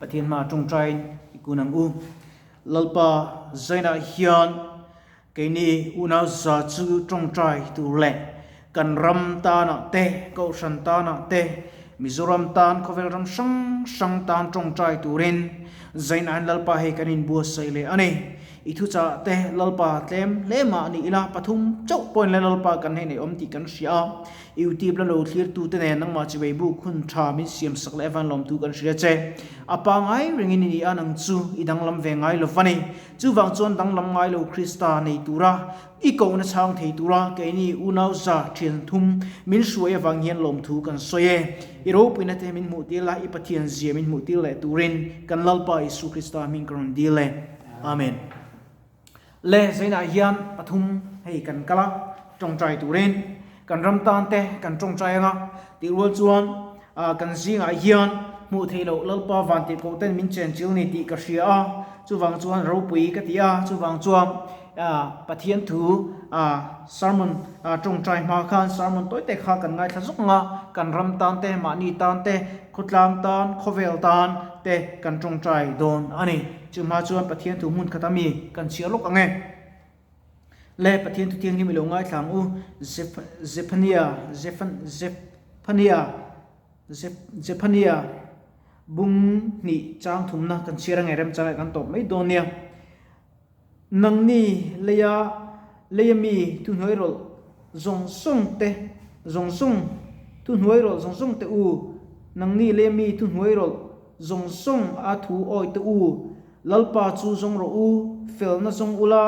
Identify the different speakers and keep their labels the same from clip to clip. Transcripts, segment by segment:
Speaker 1: Pathian hmaah tawngtaiin i kun ang u. Lalpa zainah hian keini unau za chu tawngtai tur leh kan ram tanah te, Kohhran tanah te, Mizoram tan, khawvel ram hrang hrang tan tawngtai turin zainain Lalpa hei kan inbuatsaih leh a ni. I thuchah te Lalpa tlem hle mah ni ila pathum chauh pawhin le Lalpa kan hei nei awm tih kan hria a. Youtube la lo thlirtu te nen nangmah chivei buk hun tha min siam sak leh evan lawmtu kan hria che. A pangai ringin i ni a nang chu i danglam ve ngai lo va ni. Chuvang chuan danglam ngai lo Krista nei tura i kohna chhang thei tura keini unau za thian thum min hruai avang hian lawmthu kan sawi e. I ropuina te min hmuh tir la, i Pathian zia min hmuh tir leh turin kan Lalpa Isu Krista hming ka rawn dil e. Amen. Le zainah hian pathum hei kan kal a, tawngtai turin kan ram tan te kan tawngtai anga tih rual chuan kan zingah hian hmuh theih loh Lalpa van tih koh ten min chen chil ni tih ka hria a, chuvang chuan ropui ka ti a, chuvang chuan Pathian thu sermon tawngtai hma khan sermon tawi te kha kan ngaithla zawk ang a, kan ram tan te, mahni tan te, khawtlang tan, khawvel tan te kan tawngtai dawn a ni. Chu hma chuan Pathian thu hmun khat a mi kan chhiar lawk ang e. Le Pathian thu thianghlim i lo ngaithla ang u, Zephania, Zephania, Zephania bung hnih chang thumna kan chhiar ang e, remchang ah kan tawp mai dawn nia. Nangni leia leia mi thuhnuai rawlh zawng zawng te zawng zawng thuhnuai rawlh zawng zawng te u, nangni leia mi thuhnuai rawlh Zawng zawng a thu awi te u, Lalpa chu zawng rawh u, felna zawng ula,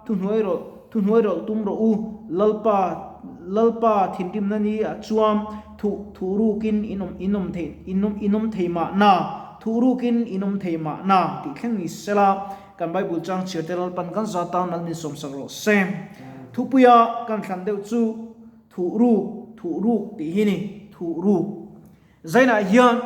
Speaker 1: thuhnuai rawlh, thuhnuai rawlh tum rawh u, Lalpa, Lalpa thinrimna ni ah chuan thuh, thuh rukin in awm, in awm thei, in awm, in awm thei mahna, thuh rukin in awm thei mahna tih thleng ni sela, kan Bible chang chhiar te Lalpan kan za tan mal min sawmsak rawh se. Thupuia kan thlan deuh chu thuh ruk, thuh ruk tih hi ni, thuh ruk. Zainah hian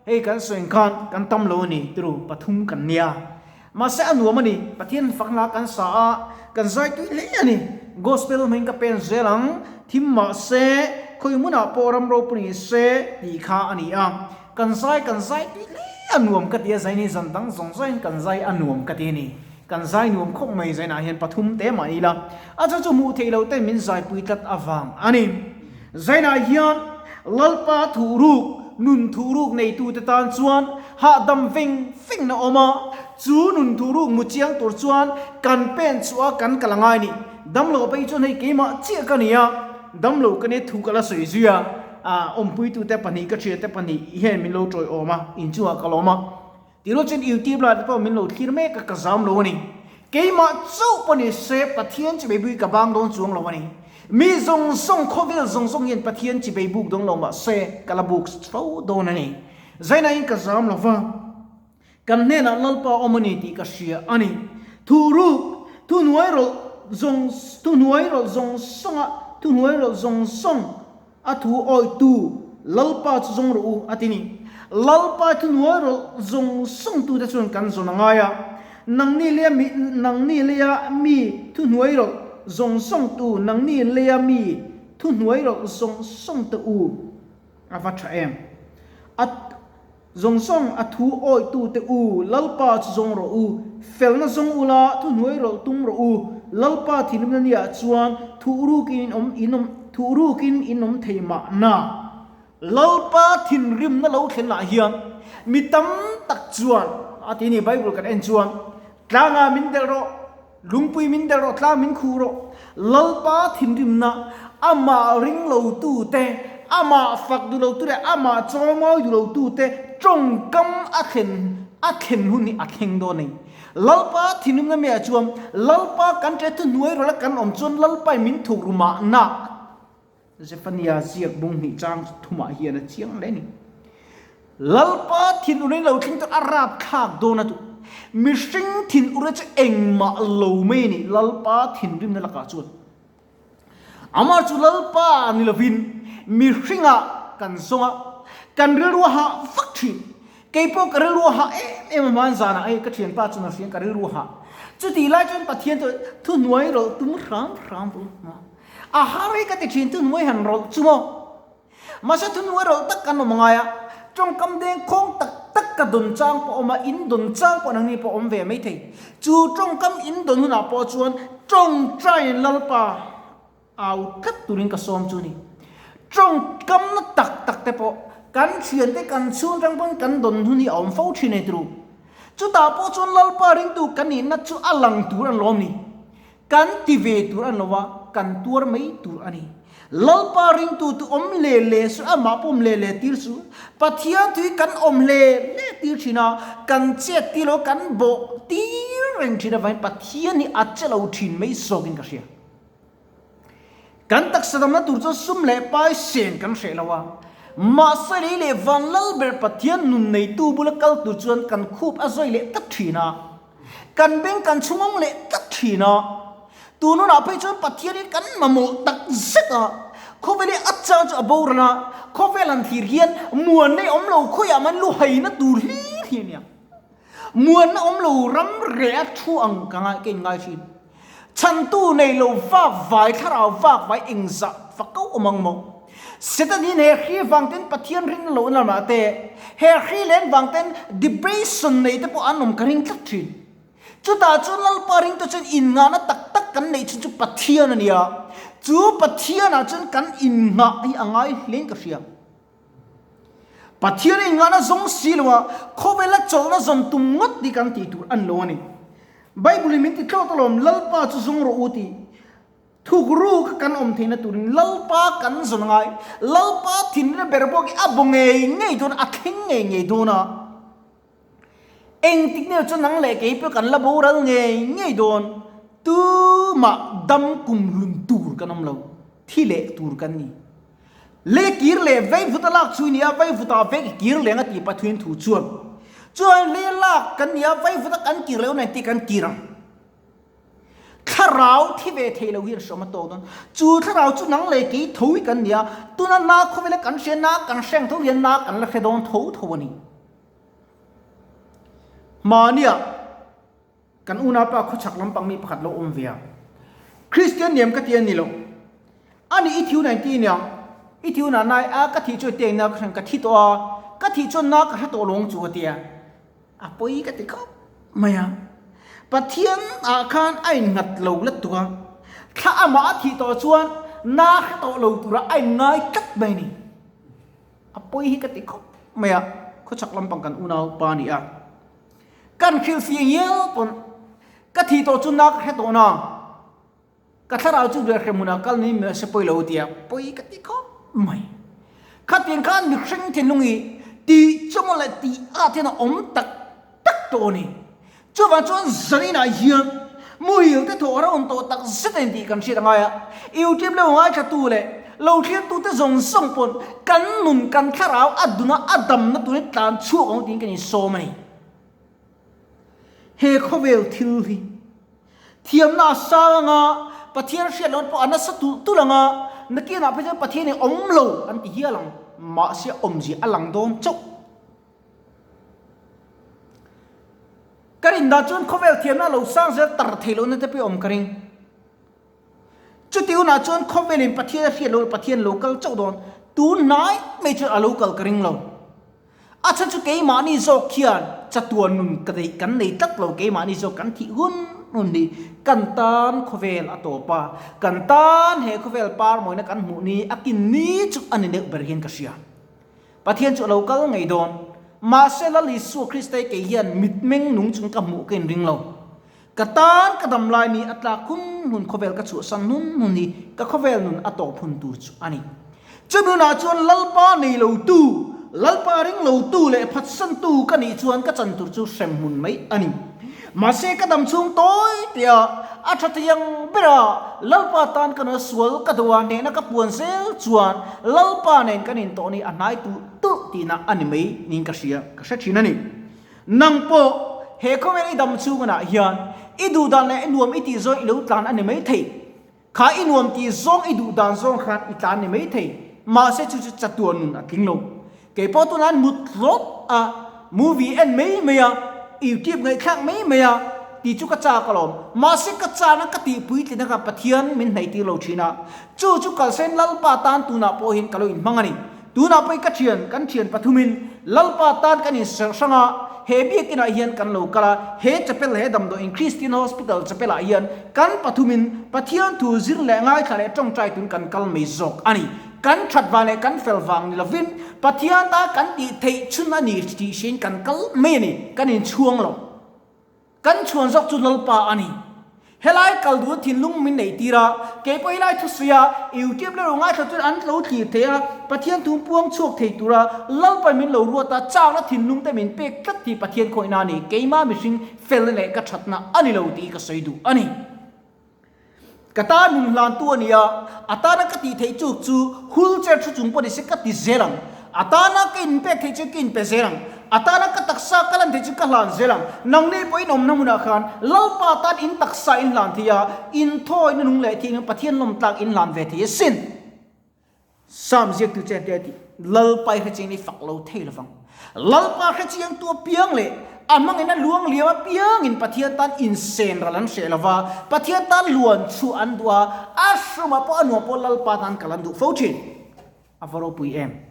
Speaker 1: hei kan sawi khan kan tam lo a ni turu pathum kan nia. Mahse a nuam a ni, Pathian fakna kan sa a, kan zai tui hle a ni. Gospel hming ka pen zel ang, thim mahse khawi hmunah pawh ram ropui ni se tih kha a ni a. Kan zai kan zai tui hle a nuam ka ti a, zaini zan dang zawng zawngin kan zai a nuam ka ti a ni. Kan zai nuam khawp mai zainah hian pathum te mah ila, a chu chu hmuh theih loh ten min zaipui tlat avang a ni. Zainah hian Lalpa thuhruk, nun thuhruk neitute tan chuan hahdam veng veng na awm a, chu nun thuhruk mu chiang tur chuan kan pen chhuah a kan kal a ngai ni. Damlo phei chuan hei keimah chiah ka ni a, damlo ka nia thu ka la sawi zui a, awmpuitute pahnih ka thiante pahnih hian min lo tawiawm a, inchungah ka lawm a. Tilo chuan YouTube lah te pawh min lo thlir mek a, ka zam lo a ni. Keimah chauh pawh ni se Pathian chi beibui ka bang dawn chuang lo a ni. Mi zawng zawng, khawvel zawng zawng hian Pathian chi beibuk dawn lo mah se ka la buk fo dawn a ni. Zainain ka zam lo va, kan hnenah Lalpa awm a ni tih ka hria a ni. Thu ruk, thu hnuai rawlh zawng, thu hnuai rawlh zawng zawnga, thu hnuai rawlh zawng zawng, A thu awitu Lalpa chu zawng rawh u, a ti ni. Lalpa thu hnuai rawlh zawng zawngtute chuan kan zawn a ngai a. Nangni leia mi, nangni leia mi thu hnuai rawlh zawng zawngtu, nangni leia mi thu hnuai rawlh zawng zawngte u, a va tha em? A zawng zawng a thu awitute u, Lalpa chu zawng rawh u, felna zawng ula, thu hnuai rawlh tum rawh u, Lalpa thinrimna niah chuan thuh rukin in awm, in awm, thuh rukin in awm thei mahna. Lalpa thinrimna lo thlen lah hian mi tam tak chuan, a ti ni, Bible kan en chuan, Tlangah min delh rawh, lungpui min delh rawh, tlang min khuh rawh. Lalpa thinrimna, amah ring lotute, amah fak duh lotu leh amah chawimawi duh lotute tawngkam a thlen a thlen hun hi a thleng dawn a ni. Lalpa thinrimna maiah chuan Lalpa kan ṭe thuhnuai rawla kan awm chuan Lalpain min thuk ru mahna. Zephaniah ziak bung hnih chang thumah hian a chiang hle a ni. Lalpa thinur in lo thleng chu a rapthlak dawn a duh. Mihring thinur chu engmah lo mai a ni Lalpa thinrimna lakah chuan. Amah chu Lalpa ni lovin mihringah kan zawng a, kan rilru a hah vak thin. Kei pawh ka rilru a hah em em a hman zanah hei ka thianpa chuan a hria ka rilru a hah. Chutih lai chuan Pathian chu thuhnuai rawlh tum hram hram vul. A har hi ka ti thin thuhnuai han rawlh chu maw? Mahse thuhnuai rawlh tak kan awm angai a, tawngkam deng khawng tak tak ka dawn chang pawh a awm a, in dawn chang pawh nangni pawh a awm ve maithei. Chu tawngkam in dawn hunah pawh chuan tawngtaiin Lalpa au tlat turin ka sawm chu a ni. Tawngkamna tak tak te pawh kan thiante kan chhung atang pawhin kan dawn hun hi a awm fo thin a ni turu. Chutah pawh chuan Lalpa ringtu kan nihna chu a lang tur an lawm ni. Kan ti ve tur a ni lo a, kan tuar mai tur a ni. Lalpa ringtu tu awm le le su, amah pawh awm le le tir su. Pathian tui kan awm le le tir thin a, kan chet tir lo, kan bawh tir reng thin avangin Pathian hi a che lo thin mai zawkin ka hria. Kan taksa damna tur chuan sum leh pai sen kan hreh lo a, mahse lei leh van lal ber Pathian nun neitu bula kal tur chuan kan khup a zawi leh tlat thin a. Kan beng kan chhungawng leh tlat thin a, tun hunah phei chuan Pathian hi kan mamawh tak zet a, khawvel hi a chang chu a boral a, khawvel han thlir hian muanna i awm lo khawiah man lu haina tur hlir hi a nia. Muanna awm lo ram reh a thu ang ka ngai ka inngai thin. Chhantu nei lo vak vai thlarau vak vai engzah fak ko awm ang maw? Satan hian he hri vang ten Pathian ring lo na lamah te, he hri len vang ten depression nei te pawh an awm ka ring tlat thin. Chutah chuan Lalpa ringtu chuan inngahna tak tak kan neih chhun chu Pathian a nia. Chu Pathianah chuan kan inngah hi a ngai hlein ka hria. Pathian inngahna zawng si lo a, khawvela chawlhna zawn tum ngawt hi kan tih tur a ni lo a ni. Bible in min ti tlawt alawm, Lalpa chu zawng rawh u tih. Thukru kha kan awm theihna turin Lalpa kan zawn ngai. Lalpa thinrim ber bawk hi a baw ngei ngei dawn a, a thleng ngei ngei dawn a. Engtik nge chu nang leh kei pawh kan la boral ngei ngei dawn. Tumah dam kum hlun tur kan awm lo, thi leh tur kan ni. Le kir leh vei vut a lak chu i ni a, vei vutah vek i kir leng a tih Pathian thu chuan. Chuan le lak kan ni a, vei vuta kan kir leh hunah engtin kan kir ang? Thlarau thi ve thei lo hian hrawm a tawk dawn. Chu thlarau chu nang leh kei tho hi kan ni a, tuna na khawvela kan hria na kan hreng tho hian na kan la hre dawn tho tho a ni. Hmania kan unaupa khawchhak lampang mi pakhat lo awm ve a, Kristian niam ka ti a ni lo. Ani i thiu na inti nia, i thiu na nai a ka thih chu i teng na ka hran ka thi tawh a, ka thih chuan na ka hre tawh lawng chu a ti a. A pawi ka ti khawp mai a. Pathian ah khan a innghat lo let tuk a, thla amah a thih tawh chuan na hre tawh lo turah a inngai tlat mai a ni. A pawi hi ka ti khawp mai a, khawchhak lampang kan unau pa a ni a. Kan hrilhfiah ngial pawn ka thih tawh chu na ka hre tawh na, Ka thlarau chu riah hrem hunah kal ni mahse pawi lo tia pawi ka ti khawp mai. Khatiang khan mihring thinlung hi tih chunga leh tih at hian a awm tak tak tawh a ni. Chuvang chuan zaninah hian muhil te thawh a rawn tawh tak zet a ni tih kan hriat a ngai a. YouTube lo ngaithlatu leh lo thliartute zawng zawng pawn kan nun kan thlarau a duna a damna turin tlan chhuak ang tiin kan insawm a ni. He khawvel thil hi thiamna a sang anga Pathian hriat loh pawh a nasa tulh tulh anga nakinah phei chuan Pathian in awm lo an ti hial ang, mahse awmzia a lang dawn chauh. Ka rindan chuan khawvel thiamna a lo sang zel tar theih lohna te pawh a awm ka ring. Chuti hunah chuan khawvelin Pathian a hriat loh Pathian lo kal chauh dawn, tun hnai mai chuan a lo kal ka ring lo. A chhan chu keimahni zawk hian chatuan nun ka neih kan nei tlat lo, keimahni zawk kan thih hun hun hi kan tan khawvel a tawp a, kan tan he khawvel par mawina kan hmuh ni a kin ni chu a ni deuh ber hian ka hria. Pathian chu a lo kal ngei dawn, mahse Lal Isua Krista hi kei hian mitmeng nung chung ka hmuh ka inring lo. Ka tan ka dam lai ni a tlak hun hun khawvel ka chhuahsan hnun hnun hi ka khawvel nun a tawp hun tur chu a ni. Chumi hunah chuan Lalpa nei lo tu, Lalpa ring lo tu leh phatsan tu ka nih chuan ka chan tur chu hrem hmun mai a ni. Mahse ka dam chhung tawi tia a tha thei ang bera Lalpa tan ka nuna sual ka do a hnehna ka puan zel chuan Lalpa nen kan intawh ni a hnai tulh tulh tihna a ni mai niin ka hria ka hre thin a ni. Nang pawh he khawvel i dam chhunganah hian i duh dan leh i nuam i tih zawng i lo tlan a ni mai thei. Kha i nuam tih zawng i duh dan zawng khan i tlan ni mai thei. Mahse chu chu chatuan nun a tling lo. Kei pawh tunah mut hlawp a, movie en mai mai a, YouTube ngaihthlak mai mai a tih chu ka chak alawm. Mahse ka chana ka tih puitlin anga Pathian min hnaih tir lo thin a. Chu chu kalsen Lalpa tan tunah pawh hian ka lo inhmang a ni. Tunah pawh i ka thian, kan thian pathumin Lalpa tan kan inserh hrang a, he biakinah hian kan lo kal a, he chapel, he damdawiin Christian Hospital chapel ah hian kan pathumin Pathian thu zir leh ngaithla leh tawngtai tun kan kal mai zawk a ni. Kan that vang leh kan fel vang ni lovin Pathian ta kan tih theih chhun a ni tih hriain kan kal mai a ni, kan inchhuang lo. Kan chhuan zawk chu Lalpa a ni. Helai kal duh thinlung min neih tir a, kei pawh helai thusawi a, YouTube leh ro ngaithla chuan an lo thlir thei a, Pathian thu puang chhuak thei tura Lalpa min lo ruat a, chakna thinlung te min pek tlat hi Pathian khawihna a ni, keimah mihring felna leh ka thatna a ni lo tih ka sawi duh a ni. Ka ta nun hlantu a ni a, a tana ka tih theih chuk chu wheelchair thu chung pawh ni se ka ti zel ang. A tana ka inpek theih chu ka inpe zel ang. A tana ka taksa ka lan theih chu ka hlan zel ang. Nangni pawh in awmna hmunah khan Lalpa tan in taksa in hlan thei a, in thawi na nung leh thiangin Pathian lawm tlak in hlan ve thei asin. Sam ziaktu chen te a ti, Lalpa i hrechiang ni fak lo thei lovang. Lalpa hrechiangtu apiang leh a hmangin a luang liam apiangin Pathian tan insen ral an hreh lova, Pathian tan luan chhuah an duh a, a hrumah pawh a nuam pawh Lalpa tan kal an duh fo thin. A va ropui em!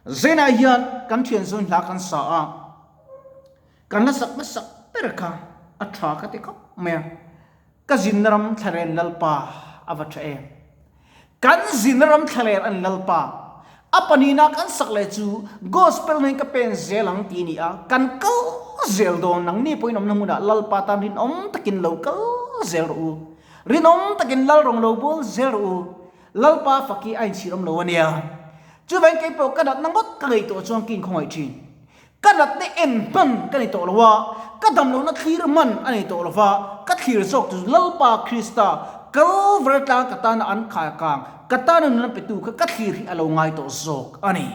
Speaker 1: Zenah hian kan thian zawn hla kan sa a, kan la sak hmasak ber kha a tha ka ti khawp mai a. Ka zinna ram thlarel Lalpa a va tha em! Kan zinna ram thlarel a ni Lalpa. A pahnihna kan sak leh chu Gospel hmangin ka pen zel ang tih a ni a, kan kal zel dawn. Nangni pawhin awmna hmunah Lalpa tan rinawm takin lo kal zel rawh u. Rinawm takin Lal rawng lo bual zel rawh u. Lalpa fak hi a inchhir awm lo a nia. Chuvangin keipawh ka natna ngawt ka ngaihtuah chuan ka inkhawngaih thin. Ka natna en hman ka ni tawh lo a, ka damlohna thlir hman a ni tawh lo va, ka thlir zawk chu Lalpa Krista, Kalvari tlang ka tana an khai kang, ka tana nuna petu kha ka thlir hi a lo ngai tawh zawk a ni.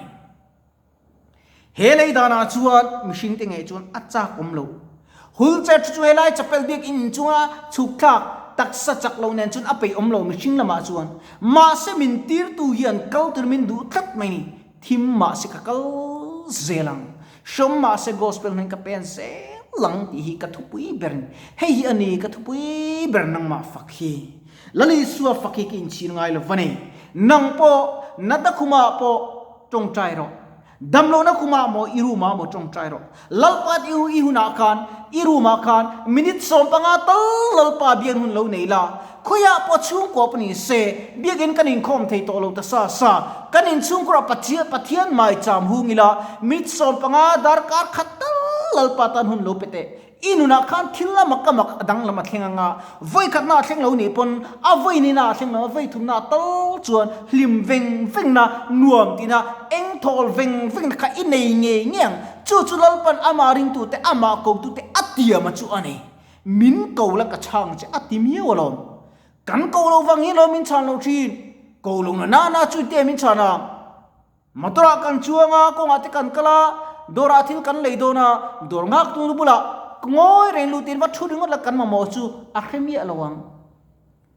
Speaker 1: He lei danah chuan mihringte ngei chuan a chak awm lo. Hulcher chu chu helai chapel biak in inchunga chhuk thlak taksa chak lo nen chuan a peih awm lo mihring lamah chuan. Mahse min tirtu hian kal tur min duh tlat mai ni. Thim mahse ka kal zel ang, hrawm mahse gospel hming ka pen zel ang tih hi ka thupui ber ni. Hei hi a ni ka thupui ber nangmah fak hi. Lal Isua fak hi ka inchhir ngai lo va ni. Nang pawh nata khumah pawh tawngtai rawh. Damlohna khumah maw i room ah maw tawngtai rawh. Lalpa i i hunah khan i room ah khan minute 15 tal Lalpa biak hun lo nei la. Khawiah pawh chhungkua pawh ni se biakin kan inkhawm thei tawh lo ta sa sa. Kan inchhungkawrah Pathian Pathian maicham hung ila minute 15 darkar khat tal Lalpa tan hun lo pe teh. I nunah khan thil a mak a mak a danglam a thleng ang a, vawi khatna a thleng lo nih pawn a vawi nihna a thleng lo a, vawi thumna a tal chuan hlim veng vengna, nuam tihna, eng thawl veng vengna kha i nei ngei ngei ang. Chu chu Lalpan amah ringtute, amah kotute a tiam a chu a ni. Min ko la ka chhang che a ti miau alawm. Kan ko lo vang hi lo min chhan lo thin. Ko lo na nana chu te min chhan a. Motor ah kan chuang a, kawngah te kan kal a, dawr ah thil kan lei dawn a, dawr nghak tu nu bulah ngawi reng lut in va thu ringawt la kan mamawh chu a hre miah lo ang.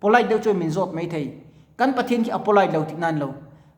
Speaker 1: Polite deuh chuan min zawt mai thei. Kan Pathian khi a polite lo tih nan lo.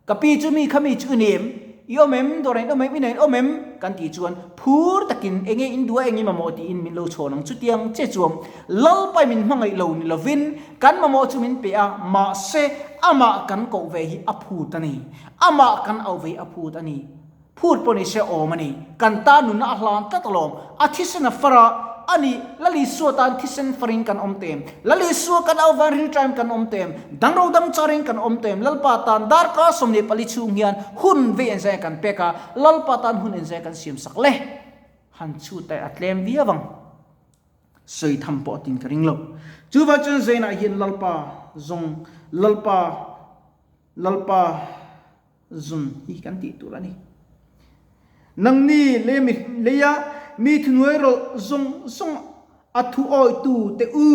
Speaker 1: Ka pi chu mi kha mi chu i ni em? I awm em? Dawrah in awm em? Inah in awm em? Kan tih chuan phur takin enge in duh a eng i mamawh tiin min lo chhawn ang. Chutiang che chuan Lalpai min hmangaih lo ni lovin kan mamawh chu min pe a, mahse amah kan koh ve hi a phut a ni. Amah kan auh ve a phut a ni. Phut pawh ni se awm a ni. Kan tan nunna a hlan tlat alawm. A thisen a far a, a ni, Lal Isua tan thisen farin kan awm tem. Lal Isua kan auh vang rilṭaim kan awm tem. Dangro dang charin kan awm tem. Lalpa tan darkar 14 chhung hian hun vei enzai kan pek a, Lalpa tan hun enzai kan siam sak le. Han chhut a tlem viau ang. Sawi tham pawh tin ka ring lo. Chuvang chuan Zainah hian Lalpa zawng, Lalpa Lalpa zun hi kan tih tur a ni. Nangni lei mi leia mi thuhnuai rawlh zawng zawng a thu awitu te u.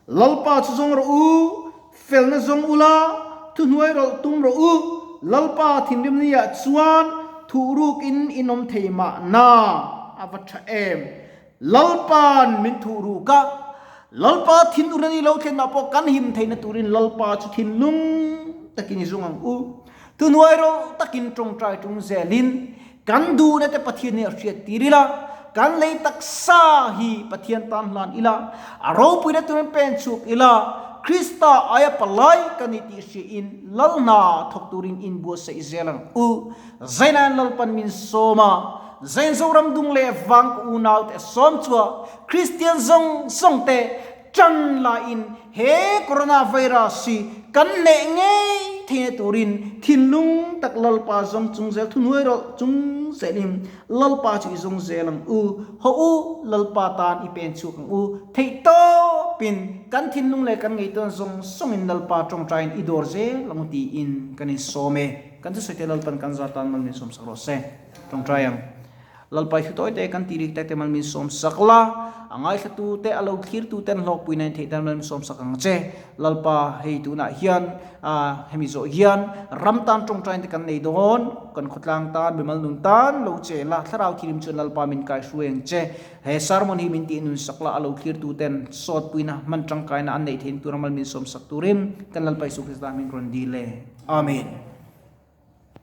Speaker 1: Lalpa chu zawng rawh u, felna zawng ula, thuhnuai rawlh tum rawh u. Lalpa thinrim ni ah chuan thuhruk in in awm thei mahna a va tha em. Lalpa'n min thuh ruk a, Lalpa thinur a ni lo thlenah pawh kan him theihna turin Lalpa chu thinlung takin i zung ang u. Thuhnuai ro takin tawngtai tum zelin kan duhna te Pathian hi a hriat tir ila, kan lei taksa hi Pathian tan hlan ila, a ropuina turin pen chhuk ila. Krista aia palai ka ni tih hriain Lal hna thawk turin inbuatsaih zel ang u. Zainain Lalpan min sawm a, Zain Zoram dung leh vang ka unaute a sawm chua, Kristian zawng zawng te tan laiin he coronavirus hi kan hneh ngei theihna turin thinlung tak Lalpa zawng chung zel thuhnuai rawlh chung zelin Lalpa chu i zawng zel ang u. Haw u, Lalpa tan i pen chhuak ang u. Theih tawpin kan thinlung leh kan ngaihtuahna zawng zawngin Lalpa tawngtaiin i dawr zel ang u tiin kan insawm e. Kan thusawi te Lalpan kan zar tan mal min sawmsak rawh se. Tawngtai ang. Lalpa i thu tawi te kan ti rik tak te mal min sawmsak la, a ngaithlatu te, a lo thlirtu ten hlawkpui na in theih dan mal min sawmsak ang che. Lalpa hei tunah hian ah hemi zawh hian ram tan tawngtain te kan nei dawn, kan khawtlang tan, mimal nun tan lo che la, thlarau thirim chuan Lalpa min kaihruai ang che. He sermon hi min tih nun sak la, a lo thlirtu ten sawtpuina, hman tangkaina an neih theihna tura mal min sawmsak turin kan Lalpa Isu Krista hming rawn dil e. Amen.